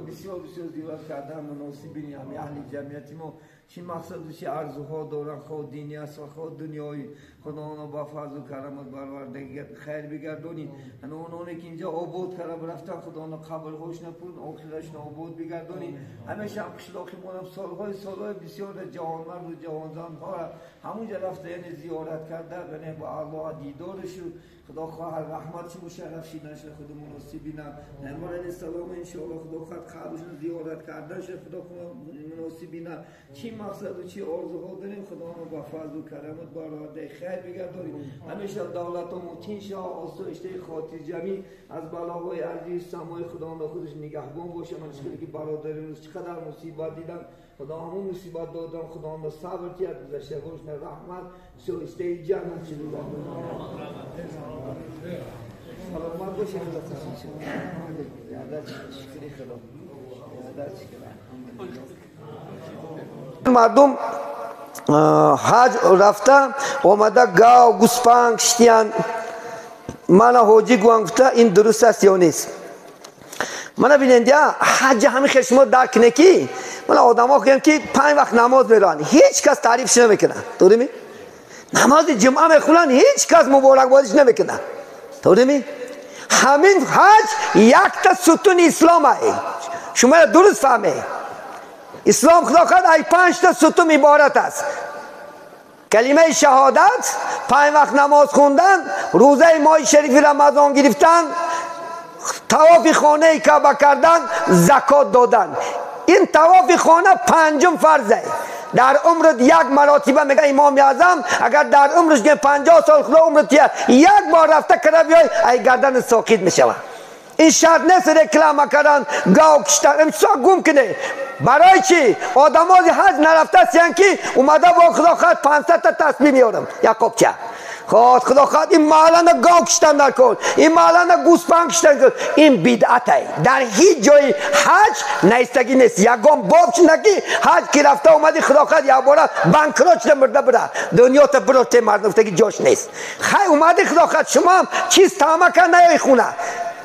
بسیار بسیار زیاد کردن مناسب بینیم اهل جمعیتی ما چی مقصد و چی ارزوها دارن، خواه دینی است و خواه دنیایی. خدا آنها با فضل و کرامت برآورده خیر بگردونی. آنها که اینجا آباد کرده رفتن، خدا آنها قبرهاش نپون آخرش آباد بگردونی. همیشه هم قشلاقی مونم سالهای سالهای بسیار جوانمرد و جوانزنها همونجا رفته، یعنی زیارت کرده، یعنی با الله دیدارش. خدا خواه رحمتش مشرف شیدنش خود مناسب بینم. پیامبر علیه السلام انشاءالله خدا خواه قبرشون زیارت کردنش خدا خواه مناسب بینم. چی مقصد و چی آرزوها داریم، خدا ما با فضل و کرامت برآورده خیر بگردانیم. همیشه دولت متین شه، آسایشته خاطر جمعی از بلاهای ارضی سمای خدا ما خودش نگهبان باشه. من چیزی که برادران چقدر مصیبت دیدم، خدا همون مصیبت دادم، خدا ما صبر کرد، گذشته رحمت شایسته جنت شد. سلامت باشید. مردم حج رفته آمده گاو گوسفند کشتیان، من حاجی گوان گفته این درست است یا نیست؟ من ببینید حج همین خیلی شما درک نکی. من آدم ها که 5 وقت نماز میرن، هیچ کس تعریفش نمیکنه. درست؟ نماز جمعه میخونن، هیچ کس مبارک بادش نمیکنه. درست؟ همین حج یک تا ستون اسلام است. شما درست فهمه. اسلام خدا خواهد ای 5 تا ستون عبارت است. کلمه شهادت، 5 وقت نماز خوندن، روزه ماه شریف رمضان گرفتن، طواف خانه کعبه کردن، زکات دادن. این طواف خانه 5 فرضه. در عمرت یک مراتبه میگه امام اعظم، اگر در عمرش 50 سال خدا عمرت یک بار رفته کرده بیای، ای گردن ساقط میشوه. این شرط نیست رکلام کردن، گاو کشتن، امسا گم کنه. برای چی؟ آدم ها حج نرفته سیان که اومده با خدا خواهد 500 تا تسبیح میارم یک قبچه. خدا خواهد این محله گاو کشتن نکن، این محله گوسفند کشتن کن. این بدعته. در هیچ جای حج نیستگی نیست. یگان باب چنگی حج که رفته اومدی خدا خواهد یک باره بانکروت شده مرده بره دنیا تا برو ته مردم گفتگی جاش نیست. خی اومدی خدا خواهد شما هم چیز تامه کن نیای خونه.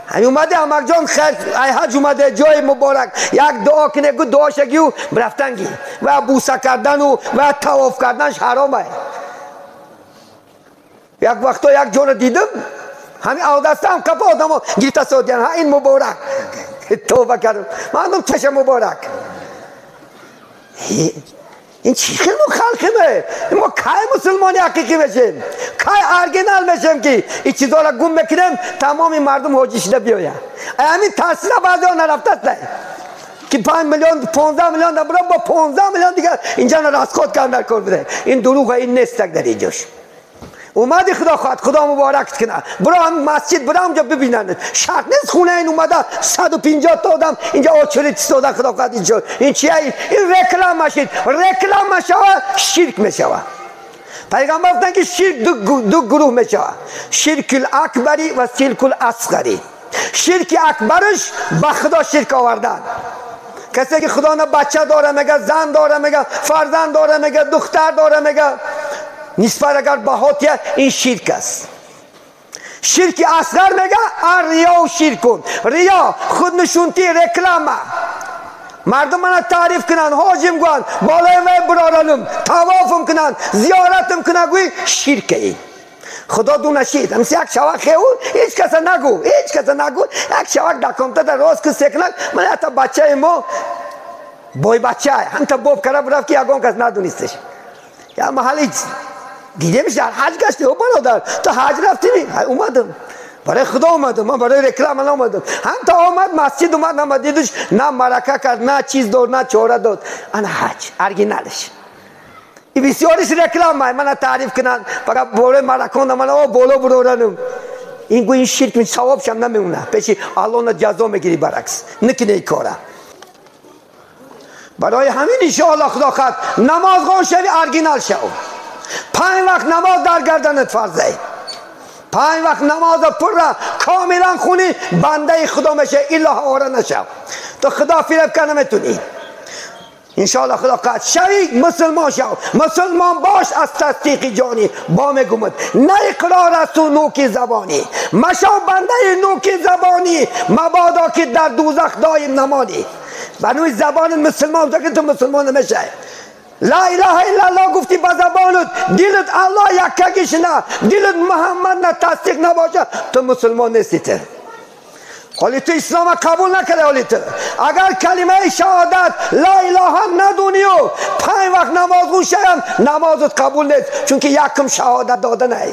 همین اومده امک جان خیر ای حج اومده جای مبارک یک دعا کنه گو دعا شگی و رفتنگی و بوسه کردن و طواف کردنش حرامه. یک وقتا یک جور دیدم همین اودسته هم کپا آدم ها گیرته سادیان ها این مبارک توبه کردم من هم چشم مبارک. این چی خیلی خلقیمه؟ ما کی مسلمانی حقیقی بشیم؟ کی ارگینال بشیم که این چیزا را گم بکنیم تمام مردم حاجی شده بیاین. همین تاثیر بعضی ها نرفته است که 5 میلیون 15 میلیون در با 15 میلیون دیگر اینجا راسخوت کردن در کار بده. این دروغ این نیست در اینجاش. اومدی خدا خواهد خدا مبارک کنه برو هم مسجد برو اونجا ببینن. شرط نیست خونه این اومده 150 تا آدم اینجا آچوری ایستاده خدا خواهد اینجا این چیه؟ این رکلام مشید. رکلام مشوه شرک میشوه. پیغمبر گفتن که شرک دو گروه میشوه، شرک الاکبری و شرک الاصغری. شرک اکبرش به خدا شرک آوردن. کسی که خدا نه بچه داره میگه، زن داره میگه، فرزند داره میگه، دختر داره میگه، نسبت اگر بهاتیه این شرک است. شرک اصغر میگه ریا و شرک کن. ریا خود نشونتی رکلامه. مردم من تعریف کنن، حاجیم گوان، بالای وی برارنم، طوافم کنن، زیارتم کنن، گوی شرکه این. خدا دو نشید. همسی یک شوک خیول هیچ کس نگو، هیچ کس نگو. یک شوک در کامپیوتر راست که سکنن من حتی بچه ما بای بچه هم تا باب کرده برفت که یگان کس ندونستش. یا محلی دیده میشه در حج گشتی او برادر تا حج رفتی اومدم برای خدا اومدم، من برای رکلام اومدم. هم تا اومد مسجد اومد نما دیدش نه مرکه کرد نه چیز داد نه چهره داد. انا حج ارگینالش این بسیارش رکلام من تعریف کنن فقط بالای مرکان من او بالا برارنم. این گوی این شرک می ثوابش هم نمیمونه پیش الله جزا میگیری برعکس نکنه این کاره. برای همین ان شاء الله خدا خواهد نماز خون شوی ارگینال شو. 5 وقت نماز در گردنت فرضه. 5 وقت نماز پر را کاملا خونی بنده خدا میشه الا آره نشو. تو خدا فریب کنه نمیتونی. ان شاء الله خدا خواهد شوی مسلمان شو. مسلمان باش از تصدیق جانی با میگمد نه اقرار از تو نوک زبانی. مشو بنده نوک زبانی مبادا که در دوزخ دایم نمانی. بنوی زبان مسلمان که تو مسلمان نمیشه. لا اله الا الله گفتی با زبانت دلت الله یکگیش نه دلت محمد نه تصدیق نباشه تو مسلمان نیستی. تو حالی تو اسلام قبول نکرده. حالی تو اگر کلمه شهادت لا اله ندونی و 5 وقت نماز خون نمازت قبول نیست. چون که یکم شهادت داده نه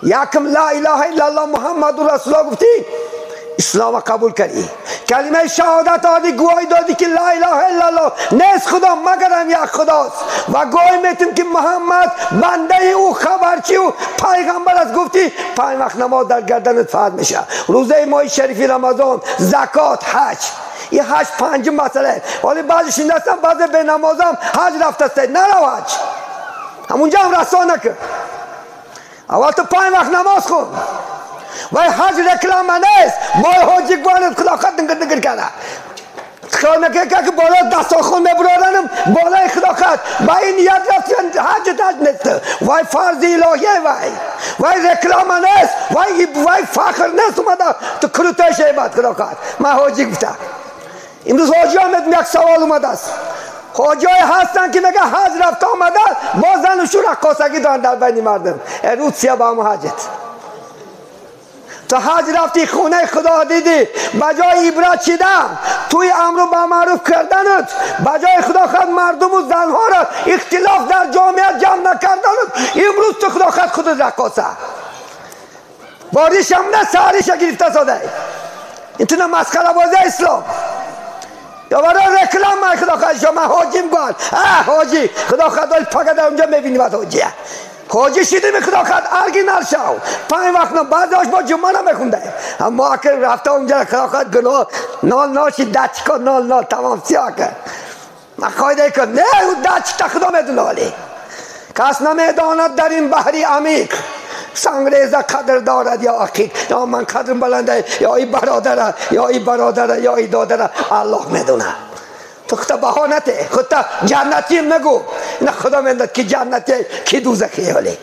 یکم لا اله الا الله محمد رسول الله گفتی اسلام قبول کردی، کلمه شهادت آدی گواهی دادی که لا اله الا الله نیست خدا مگرم یک خداست و گواهی میتیم که محمد بنده او خبرچی و پیغمبر است گفتی 5 وقت نماز در گردنت فرض میشه، روزه ماه شریف رمضان، زکات، حج. این حج 5 مسئله. ولی بعضی شنیدستم بعضی به نمازم حج رفته است نرو حج همونجا هم رسا نکن. اول تو 5 وقت نماز خون. وای حج رکلام نیست. وای حاجی گوانت خدا خود دنگر دنگر کرده. خیال میکنه که بالا دستاخون میبرارنم بالای خدا خود با این نیت رفتن حج حج نیست. وای فرض الهیه وای وای رکلام نیست. وای فخر نیست اومده تو کروته شیبت خدا خود. من حاجی گفتم. امروز حاجی هم یک سوال اومده است. حاجی هستن که میگه حج رفته آمده با زن و شو رقاصگی دارن در بین مردم. روسیه با هم حجت. تو حج رفتی خونه خدا دیدی، بجای عبرت شدن توی امر به معروف کردنت، بجای خدا خود مردم و زنها را اختلاف در جامعه جمع نکردنت، امروز تو خدا خود خود رقاصه باریش هم نه ساریش گرفته ساده. این تو نه مسخره بازی اسلام یا برای رکلام من خدا خود شما حاجیم گوان حاجی خدا خود فقط در اونجا میبینی بعد حاجیه حاجی شدیم خدا خود ارگی نرشاو پنج وقت نه بعد با جمعه نمیخونده، اما اگر رفته اونجا خدا خود گناه نال ناشی دچکا نال نال تمام سیاه کرد. من خواهده کن نه او دچکا خدا میدونه، ولی کس نمیداند در این بحری عمیق سنگریزه قدر دارد یا عقیق. یا من قدر بلنده یا ای برادره یا ای برادره یا ای دادره، الله میدونه. تو خدا بهانته، خدا جنتی نگو، نه خدا میدونه که جنتی کی دوزخی. ولی